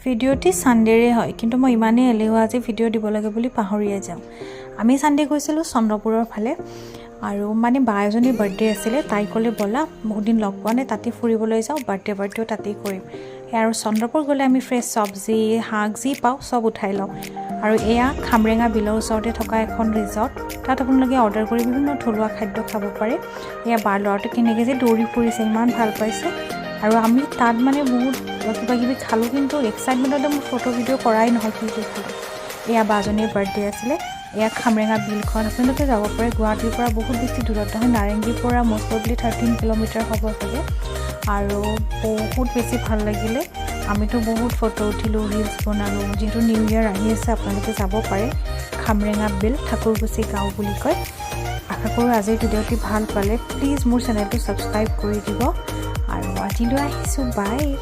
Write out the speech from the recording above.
ভিডিঅ'টি ছানডেৰে হয়, কিন্তু মই ইমানেই এলেহুৱা যে ভিডিঅ' দিব লাগে বুলি পাহৰিয়ে যাওঁ। আমি ছানডে গৈছিলোঁ চন্দ্ৰপুৰৰ ফালে আৰু মানে বা এজনীৰ বাৰ্থডে আছিলে। তাই ক'লে, "ব'লা, বহুত দিন লগ পোৱা নাই, তাতে ফুৰিবলৈ যাওঁ, বাৰ্থডেও তাতেই কৰিম।" সেয়া আৰু চন্দ্ৰপুৰ গ'লে আমি ফ্ৰেছ চব্জি, শাক যি পাওঁ চব উঠাই লওঁ। আৰু এয়া খামৰেঙা বিলৰ ওচৰতে থকা এখন ৰিজৰ্ট। তাত আপোনালোকে অৰ্ডাৰ কৰি বিভিন্ন থলুৱা খাদ্য খাব পাৰে। এয়া বাৰ ল'ৰাটো কেনেকৈ যে দৌৰি ফুৰিছে, ইমান ভাল পাইছে। আৰু আমি তাত মানে বহুত কিবা কিবি খালোঁ, কিন্তু এক্সাইটমেণ্টতে মোৰ ফটো ভিডিঅ' কৰাই নহ'ল কি কি খালোঁ। এয়া বাজনীৰ বাৰ্থডে আছিলে। এয়া খামৰেঙা বিলখন, আপোনালোকে যাব পাৰে। গুৱাহাটীৰ পৰা বহুত বেছি দূৰত নহয়, নাৰেংগীৰ পৰা মষ্ট প্ৰবলি 13 কিলোমিটাৰ হ'ব চাগে। আৰু বহুত বেছি ভাল লাগিলে। আমিতো বহুত ফটো উঠিলোঁ, ৰিলচ বনালোঁ। যিহেতু নিউ ইয়েৰ আহি আছে, আপোনালোকে যাব পাৰে। খামৰেঙা বিল, ঠাকুৰকুচি গাঁও বুলি কয়। আশা কৰোঁ আজিৰ ভিডিঅ'টি ভাল পালে। প্লিজ মোৰ চেনেলটো ছাবস্ক্ৰাইব কৰি দিব। আৰু আজিলৈ আহিছোঁ, বাই।